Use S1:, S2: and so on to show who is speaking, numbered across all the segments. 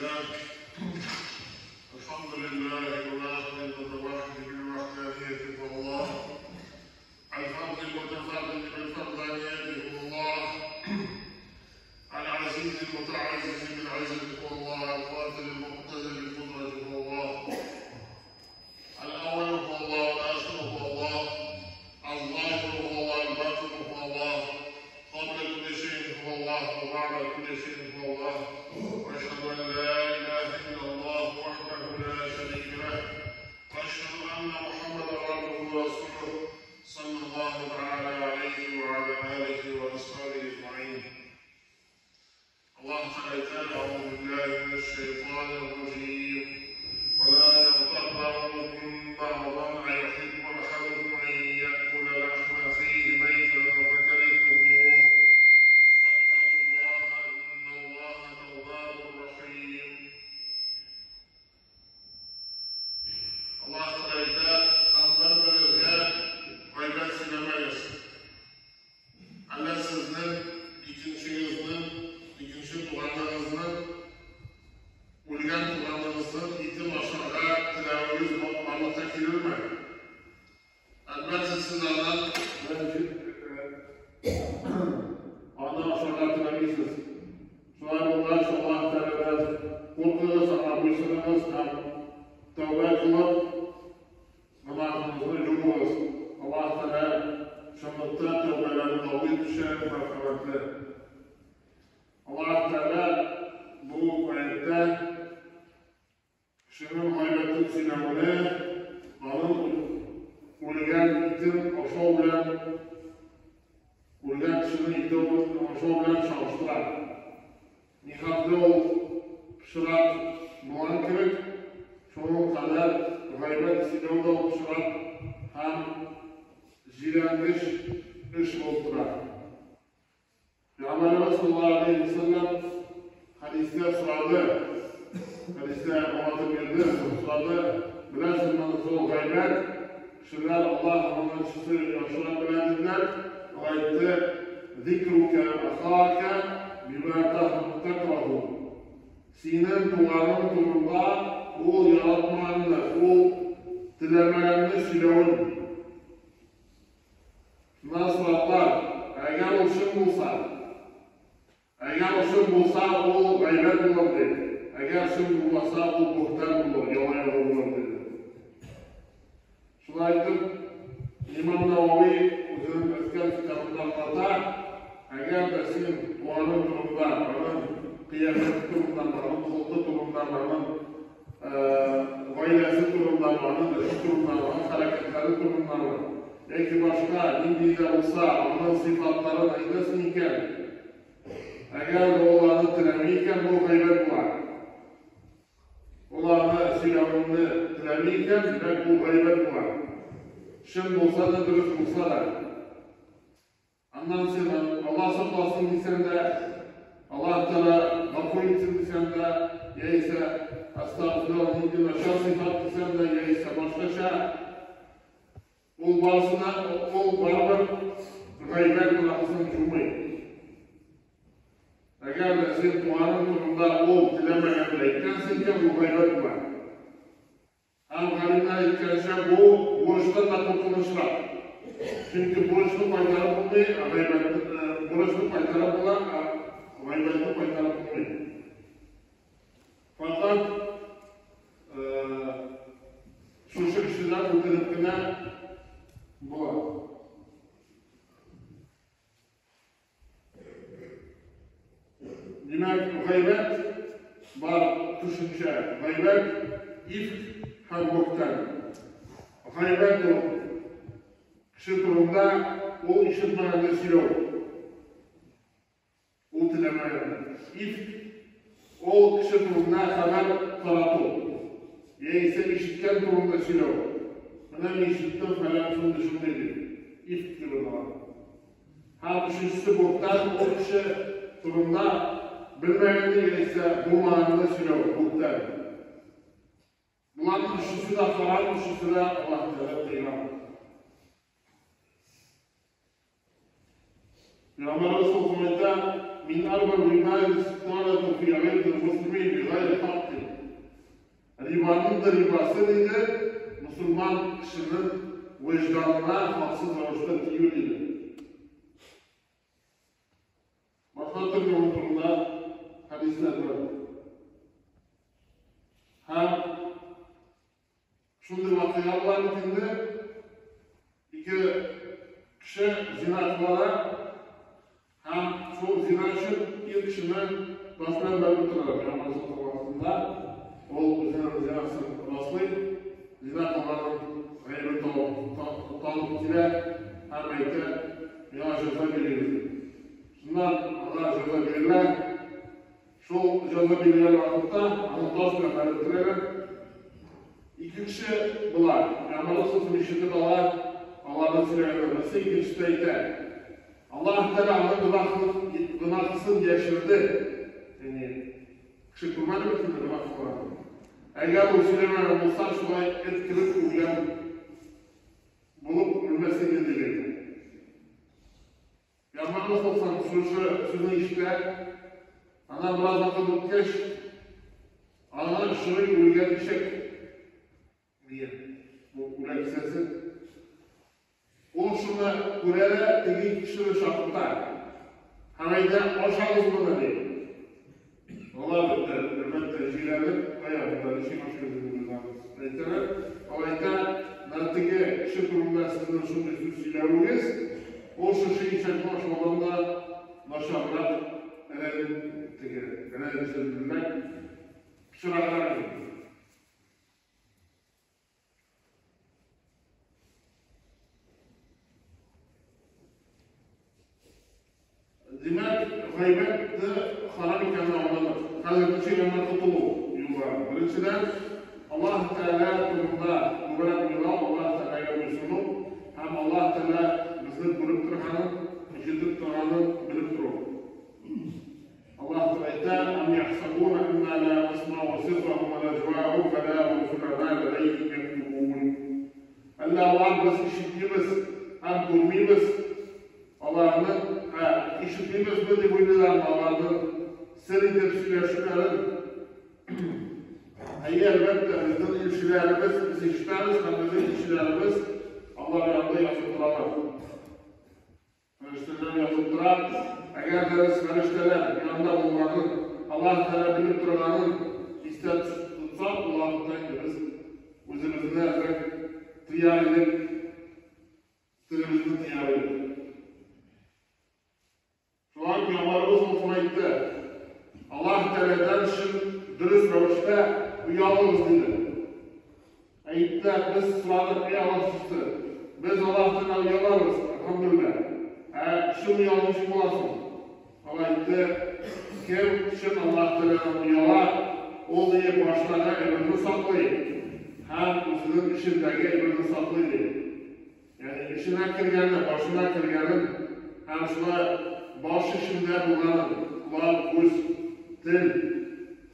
S1: لله الحمد لله الواحد المتوحد بالوحدانية هو الله، الفرد المتفرد بالفردانية هو الله، العزيز المتعزز بالعزة هو الله، القاتل المقتدر بالقدرة هو الله، الأول هو الله، الآخر هو الله، الظاهر هو الله، الباطن هو الله، قبل كل شيء هو الله وبعد كل شيء هو الله، وأشهد أن لا إله إلا الله وحده لا شريك له، وأشهد أن محمدا عبده ورسوله صلى الله تعالى عليه وعلى آله وأصحابه أجمعين. الله تعالى: أعوذ بالله من الشيطان الرجيم، ولا يغتب بعضكم بعضا أيحب أحدكم أن يأكل لحم أخيه ميتا فكرهتموه واتقوا الله إن الله تواب رحيم. Allah Teala bir-birinizə gıybət söyləməyiz. Allah sizin ikincинizin, ikinci туганыңызның, үлгән туганыңызның итен ашарга теләвегез барлыкка килерме? Әлбәттә, сез аннан аны ашарга теләмисез. Шулай булгач, Аллаһ Тәгаләдән куркыгыз, аңа буйсыныгыз һәм тәүбә кылып гөнаһыгызны юыгыз. Аллаһ Тәгалә чынлыкта тәүбәләрне кабул итүче, мәрхәмәтле. Аллаһ Тәгалә бу аятта кешенең гайбәтен сөйләвенә, аның үлгән итен ашау белән, үлгән кешенең итен ашау белән чагыштыра. Нихәтле ул пычрак булган кебек, шуның кадәр гайбәт сөйләү дә ул пычрак һәм җирәнгеч эш булып тора. Пәйгамбәребез саллаллаһу алейһи ва сәлләм хәдистә сорады, хәдистә аңлатып бирде, сорады: беләсезме, шул гайбәт, кешеләр Аллаһ һәм аның илчесе яхшырак белә диделәр. Ул әйтте: "Зикрука ахака бима такраху." Синең туганың турында ул яратмаганны, ул теләмәгәнне сөйләвен. Шуннан сорадылар: әгәр ул чын булса, әгәр ул чын булса, ул гайбәт булыр ди. Әгәр чын булмаса, ул буһтан булыр, яла ягу булыр диде. Шулай итеп, Имам Навави үзенең Әзкар китабында аңлата: әгәр дә син туганың турында, аның кыяфәте турында, аның холкы турында, аның гаиләсе турында, аның эше турында, аның хәрәкәтләре турында, яки башка нинди дә булса аның сыйфатларын әйтәсең икән, әгәр дә ул аны теләми икән, бу гайбәт була. Ул аны сөйләвеңне теләми икән, димәк, бу гайбәт була. Чын булса да, дөрес булса да. Аннан син Аллаһ сакласын дисәң дә, Аллаһ Тәгалә гафу итсен дисәң дә, яисә астагфируллаһ нинди начар сыйфат дисәң дә, яисә башкача, ул барысына, ул барыбер гайбәт гөнаһысын юмый. Әгәр дә син туганың турында ул теләмәгәнне әйткәнсең икән, ул гайбәт була. Һәм галимнәр әйткәнчә, бу бурычтан да куркынычрак. Чөнки бурычны кайтарып булмый, ә гайбәтне, бурычны кайтарып була, ә гайбәтне кайтарып булмый. Факат шушы кешедән үтенеп кенә була. Димәк, гайбәт бар төшенчә. Гайбәт, ифк һәм буһтан. Гайбәт ул кеше турында ул ишетмәгәнне сөйләү. Ул теләмәгәнне. Ифк ул кеше турында хәбәр тарату. Яисә ишеткән турында сөйләү. Менә мин ишеттем, фәлән шундый шундый дип. Ифк дип атала. Һәм өченчесе буһтан, ул кеше турында белмәгәнне яисә булмаганны сөйләү, буһтан. Буларның өчесе дә харам, өчесе дә Аллаһ Тәгалә тыйган. Пәйгамбәребез саллаллаһу алейһи ва сәлләм әйтә: "Мин арба вимаи иститалату фи гыйрдил муслимин бигайри хак". Аның да рибасы диде, мусульман кешенең вөҗданына хаксыз рәвештә тию диде. Башка төрле моның турында хәдисләр бар. Һәм шундый вакыйга була бит инде, ике кеше зина кылалар һәм шул зина өчен ир кешене таш белән бәреп үтерәләр. Пәйгамбәр вакытында ул үзенең зинасын раслый, зина кылганын гаебен танып килә һәм әйтә, миңа җәза бирегез дип. Шуннан аңа җәза бирелә. Шул җәза бирелгән вакытта аны таш белән бәреп үтерәләр. Ике кеше була. Пәйгамбәребез саллаллаһу ишетеп ала, аларның сөйләгәннәрен. Берсе икенчесе әйтә: Аллаһ Тәгалә аның гөнаһысын яшерде. Ягъни кеше күрмәде бит инде гөнаһ кылганын. Әгәр ул сөйләмәгән булса, шулай эт кебек үлгән булып үлмәс иде дип әйтә. Пәйгамбәребез саллаллаһу шушы сүзне ишетә. Аннан бераз вакыт үткәч, аңа очрый үлгән ишәк. Дигән. Бу үлән кисәсе. Ул шуны күрә дә теге ике кешене чакырта. Һәм әйтә, ашагыз моны, ди. Алар әлбәттә җирәнеп, кая монда ничек ашыйбыз инде без аны әйтәләр. Ул әйтә, менә теге кеше турында сезнең шундый сүз сөйләвегез, ул шушы ишәкне ашаудан да начаррак, теге рәнҗерлек, пычраграк инде. Димәк, гайбәт харам икәнен аңладык. Хәзер ничек аннан котылу юллары? Беренчедән, Аллаһ Тәгалә турында күбрәк уйлау, Аллаһ Тәгаләгә буйсыну һәм Аллаһ Тәгалә безне күреп торганын, ишетеп торганын белеп тору. Аллаһ Тәгалә әйтә, Әм яхсабуна анна ла насмау сиррахум ва наҗвахум бәла ва русулана ләдәйһим яктубун. Әллә алар без ишетмибез һәм күрмибез аларның, ә, ишетмибезме дип уйлыйлармы аларның сер итеп сөйләшүләрен? Әйе, әлбәттә, безнең илчеләребез, без ишетәбез һәм безнең илчеләребез алар янында язып торалар. Фәрештәләр язып тора. Әгәр дә без фәрештәләр янында булганын, Аллаһ Тәгалә белеп торганын истә тотсак, ул вакытта инде без үзебезне әзрәк тыяр идек, телебезне тыяр идек. Шуңа Пәйгамбәребез саллаллаһу әйтте, Аллаһ Тәгаләдән чын дөрес рәвештә оялыгыз диде. Әйтте, без сорадык, әй Аллаһ илчесе, без Аллаһ Тәгаләдән оялабыз, әлхәмдүлилләһ. Ә чын оялу ничек була соң? Ул әйтте, кем чын Аллаһ Тәгаләдән ояла, ул ди баштагы әйберне саклый һәм үзенең эчендәге әйберне саклый ди. Ягъни эченә кергәне, башына кергәнен һәм шулай баш эчендә булганын, колак, күз, тел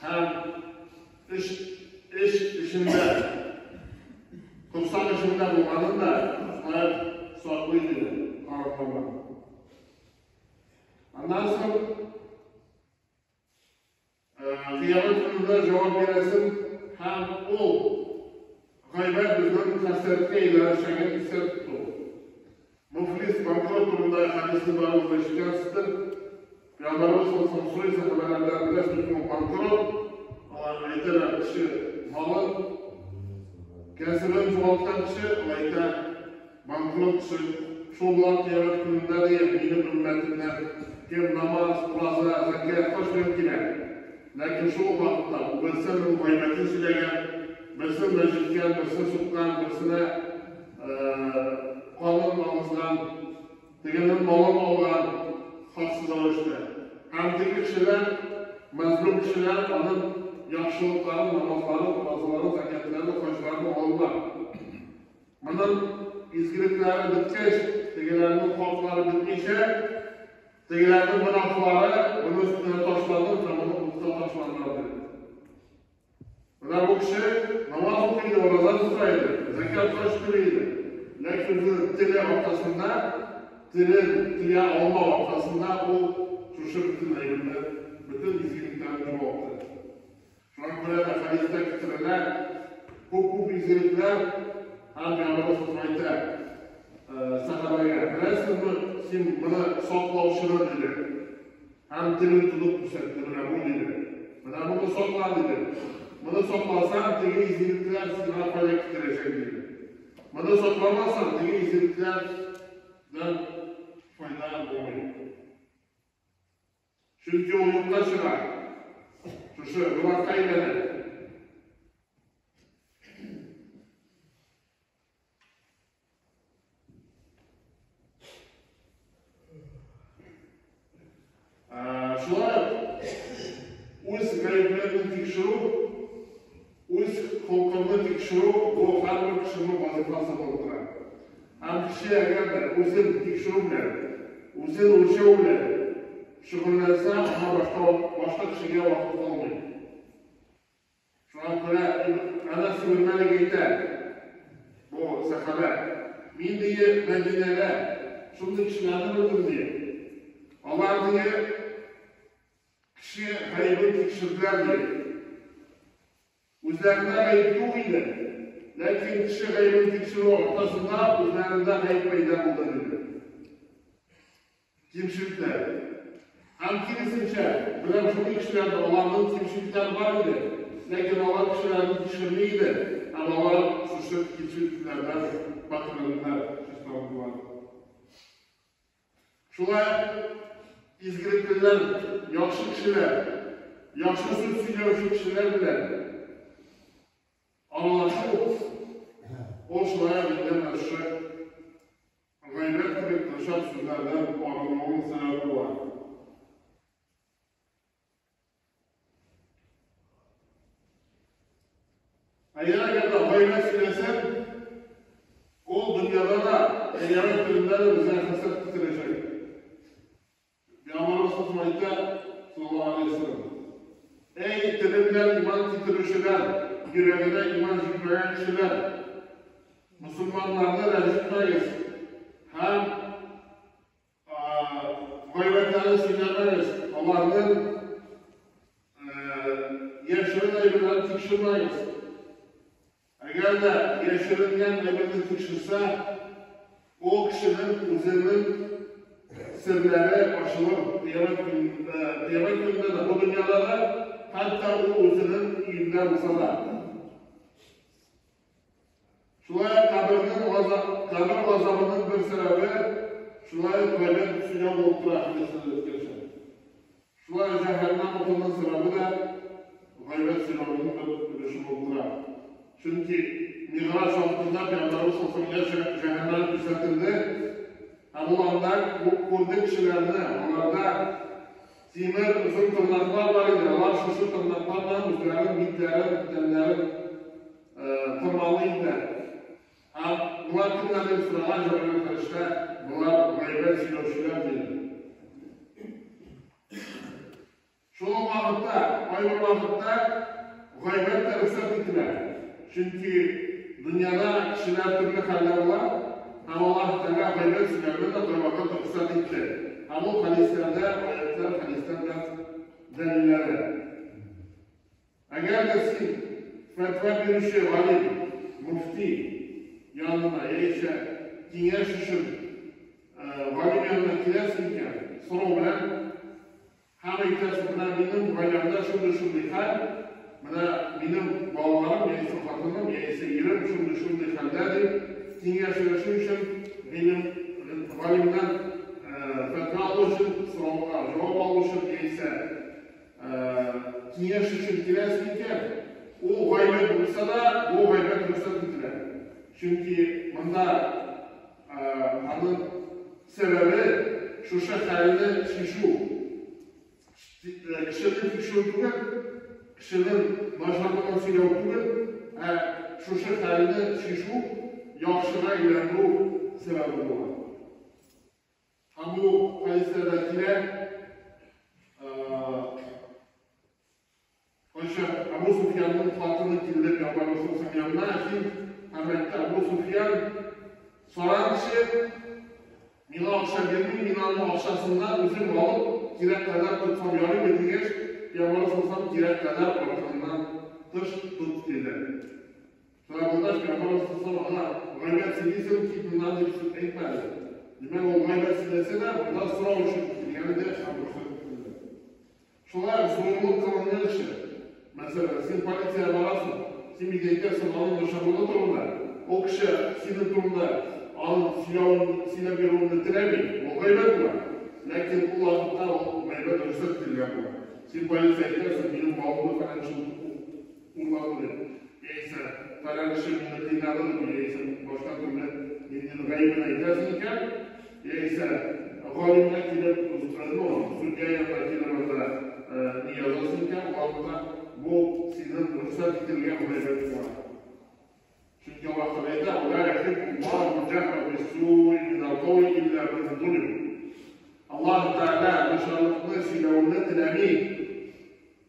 S1: һәм эч, эч эчендә, корсак эчендә булганын да шулай саклый диде харамнардан. Аннан соң Кыямәт көнендә җавап бирәсен һәм ул гайбәт безнең хәсрәткә әйләнәчәген истә тоту. Муфлис, банкрот турындагы хәдисне барыбыз да ишеткәнсездер. Пәйгамбәребез саллаллаһу алейһи ва сорый сәхабәләрдән, беләсезме кем ул банкрот? Алар әйтәләр, кеше малын, кәсебен югалткан кеше, ул әйтә, Банкрот кеше шул була кыямәт көнендә, ди, минем өммәтемнән кем намаз, ураза, зәкят, хаҗ белән килә. Ләкин шул ук вакытта ул берсенең гайбәтен сөйләгән, берсен рәнҗеткән, берсен суккан, берсенә канын агызган, тегенең малын алган хаксыз рәвештә. Һәм теге кешеләр, мәзлүм кешеләр аның яхшылыкларын, намазларын, уразаларын, зәкятларын, хаҗларын алдылар. Моның изгелекләре беткәч, тегеләрнең хаклары бетмичә, тегеләрнең гөнаһлары моның өстенә ташланыр һәм моны утка ташларлар, диде. Менә бу кеше намаз укый иде, ураза тота иде, зәкят, хаҗ түли иде. Ләкин үзенең теле аркасында, телен тыя алмау аркасында ул шушы бөтен әйберне, бөтен изгелекләрне югалтты. Шуңа күрә дә хәдистә китерелә, Күп-күп изгелекләр һәм Пәйгамбәребез әйтә сәхабәгә, беләсеңме, син моны саклаучыны, диде. Һәм телен тотып күрсәтте, менә бу, диде. Менә моны сакла, диде. Моны сакласаң, теге изгелекләр сиңа файда китерәчәк, диде. Моны сакламасаң, теге изгелекләрдән файда булмый. Чөнки ул юкка чыга. Шушы гөнаһка әйләнә. Шулай ук үз гаепләрен тикшерү, үз холкыңны тикшерү бу һәрбер кешенең вазифасы булып тора. Һәм кеше әгәр дә үзен тикшерү белән, үзен үлчәү белән шөгыльләнсә, аңа башка башка кешегә вакыт калмый. Шуңа күрә Әнәс ибн Мәлик әйтә, бу сәхабә, мин дие Мәдинәдә шундый кешеләрне белдем дие. Алар дие кеше гаебен тикшерделәр дие. Үзләрендә гаеп юк иде, ләкин кеше гаебен тикшерү аркасында үзләрендә гаеп пәйда булды диде. Кимчелекләр. Һәм киресенчә, беләм шундый кешеләрне, аларның кимчелекләре бар иде, ләкин алар кешеләрне тикшерми иде, һәм алар шушы кимчелекләрдән пакьләнделәр, чистарындылар. Шулай изгелеклеләр, яхшы кешеләр, яхшы сүз сөйләүче кешеләр белән аралашу, ул шулай ук инде менә шушы Гайбәт кебек начар сүзләрдән арынуның сәбәбе була. Әгәр әгәр дә гайбәт сөйләсәң, ул дөньяда да, кыямәт көнендә дә безгә хәсрәт китерәчәк. Пәйгамбәребез саллаллаһу әйтә, саллаллаһу алейһи вәсәлләм, Әй, теле белән иман китерүчеләр, йөрәгенә иман җитмәгән кешеләр, мөселманнарны рәнҗетмәгез һәм гайбәтләрен сөйләмәгез, аларның яшерен әйберләрен тикшермәгез. Әгәр дә яшеренгән әйберне тикшерсә, ул кешенең үзенең серләре ачылыр, кыямәт көнендә, кыямәт көнендә дә, бу дөньяда да, хәтта ул үзенең өендә булса да. Шулай ук кабернең кабер газабының бер сәбәбе шулай ук гайбәт сөйләү булып тора, хәдистә әйткәнчә. Шулай ук җәһәннәм утының сәбәбе дә гайбәт сөйләүнең бер өлеше булып тора. Чөнки Мигъраҗ вакытында Пәйгамбәребез саллаллаһу галәйһи вә сәлләмгә җәһәннәм күрсәтелде һәм ул анда күрде кешеләрне, аларда тимер озын тырнаклар бар иде, алар шушы тырнаклар белән үзләренең битләрен, тәннәрен тырмалый иделәр. Һәм болар кемнәр дип сораган Җәбраил фәрештә, болар гайбәт сөйләүчеләр диде. Шул ук вакытта, кайбер вакытта гайбәт тә рөхсәт ителә. Чөнки дөньяда кешеләр төрле хәлдә була, һәм Аллаһ Тәгалә гайбәт сөйләүне дә кайвакыт рөхсәт итте. Һәм ул хәдисләрдә, аятлар, хәдисләр белән дәлилләнә. Әгәр дә син фәтва бирүче галим, мөфти янына яисә киңәш өчен галим янына киләсең икән, сорау белән, һәм әйтәсең, менә минем гаиләмдә шундый-шундый хәл, менә минем балаларым яисә хатыным, яисә ирем шундый-шундый хәлдә дип, киңәшләшү өчен гыйлем галимнән фәтва алу өчен, сорауга җавап алу өчен яисә Киңәш өчен киләсең икән, ул гайбәт булса да, бу гайбәт рөхсәт ителә. Чөнки монда аның сәбәбе шушы хәлне чишү. Кешене тикшерү түгел, кешенең начарлыгын сөйләү түгел, ә шушы хәлне чишү, яхшыга әйләндерү сәбәбе була. Һәм бу хәдисләрдә килә, кайчан Абу Суфьянның хатыны килде Пәйгамбәребез саллаллаһу янына, Һинд, һәм әйтте, Абу Суфьян саран кеше, миңа акча бирми, мин аның акчасыннан үзем алып, кирәк кадәр тотсам ярыймы дигәч, Пәйгамбәребез саллаллаһу кирәк кадәр артыгыннан тыш тот диде. Шулай булгач, Пәйгамбәребез саллаллаһу аңа гайбәт сөйлисең, кит моннан дип сүз әйтмәде. Димәк, ул гайбәт сөйләсә дә, монда сорау өчен килгән иде һәм рөхсәт ителде. Шулай ук золымлык кылынган кеше. Мәсәлән, син полициягә барасың, син бит әйтәсең аның начарлыгы турында, ул кеше синең турында аның сөйләвен, сөйләп йөрүеңне теләми, ул гайбәт була. Ләкин ул вакытта ул гайбәт рөхсәт ителгән була. Син полиция әйтәсең, минем малымны фәлән кеше урлады дип, яисә фәлән кеше мине кыйнады дип, яисә башка төрле ниндидер гаебен әйтәсең икән, яисә галимгә килеп, ну, судья янына килеп анда ни язасың икән, ул вакытта бу синең рөхсәт ителгән гайбәт була. Чөнки Аллаһ Тәгалә әйтә, "Ла юхиббуллаһу җәһра биссуи минал каули илля ман зулим". Аллаһ Тәгалә начарлыкны сөйләүне теләми.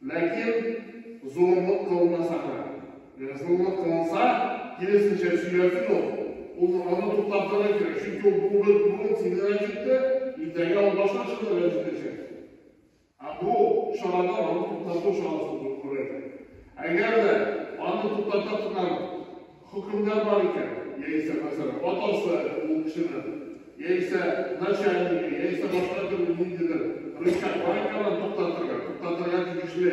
S1: Ләкин золымлык кылынмаса гына. Ягъни золымлык кылынса, киресенчә сөйләсен ул. Ул аны туктатырга кирәк. Чөнки ул бүген бүген сине рәнҗетте, иртәгә ул башка кешене рәнҗетәчәк. Ә бу чарада аны туктату чарасы күрә кирәк. Әгәр дә аны туктата торган хөкемдар бар икән, яисә, мәсәлән, атасы ул кешенең, яисә начальнигы, яисә башка төрле ниндидер рычаг бар икән аны туктатырга, туктатырга тиешле.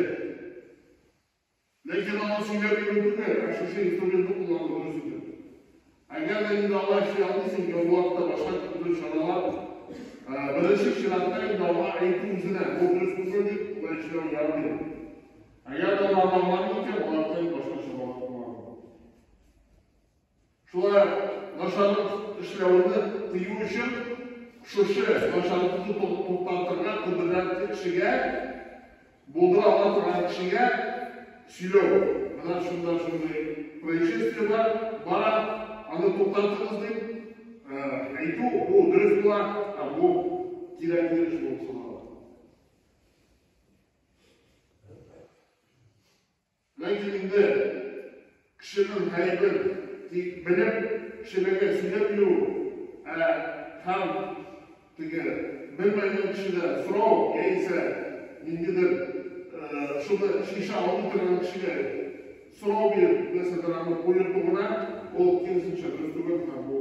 S1: Ләкин аны сөйләп йөрү түгел, ә шушы инструментны куллану дөрес итеп. Әгәр дә инде алай эшли алмыйсың икән, ул вакытта башка төрле чаралар, беренче чиратта инде аңа әйтү үзенә, бу дөрес түгел дип, болай эшләү ярамый дип. Әгәр дә ул аны аңламый икән, ул вакытта инде башка чаралар куллану. Шулай ук начарлык эшләүне тыю өчен шушы начарлыкны туктатырга кодрәтле кешегә, булдыра ала торган кешегә сөйләү. Менә шунда шундый происшествие бар, бара, аны туктатыгыз дип әйтү, бу дөрес була, ә бу кирәкле эш булып санала. Ләкин инде кешенең гаебен тик белеп, кешеләргә сөйләп йөрү, ә һәм теге белмәгән кешедән сорау яисә ниндидер шуны чишә алмый торган кешегә сорау биреп, нәрсәдер аны куерту гына, ул киресенчә дөрес түгел һәм бу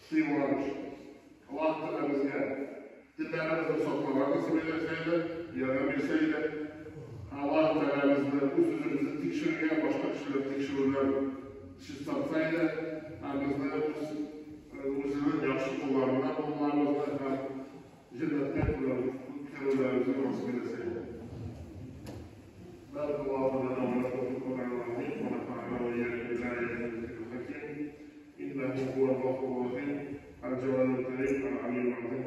S1: тыелган эш. Аллаһ Тәгалә безгә телләребезне сакларга насыйп әйләсә иде, ярдәм бирсә иде. Аллаһ Тәгалә безне үз-үзебезне тикшерергә, башка кешеләрне тикшерүдән чистартса иде һәм безне үз үзенең яхшы кулларында булуларыбызны һәм җәннәткә керүләребезне насыйп әйләсә иде. Бәрәкаллаһу лана ва лакум фил Куръанил азим ва нафа'ана ва iyyakum bil ayati wa dhikril hakim. إنه هو الغفور الرحيم الجواد الكريم العلي العظيم.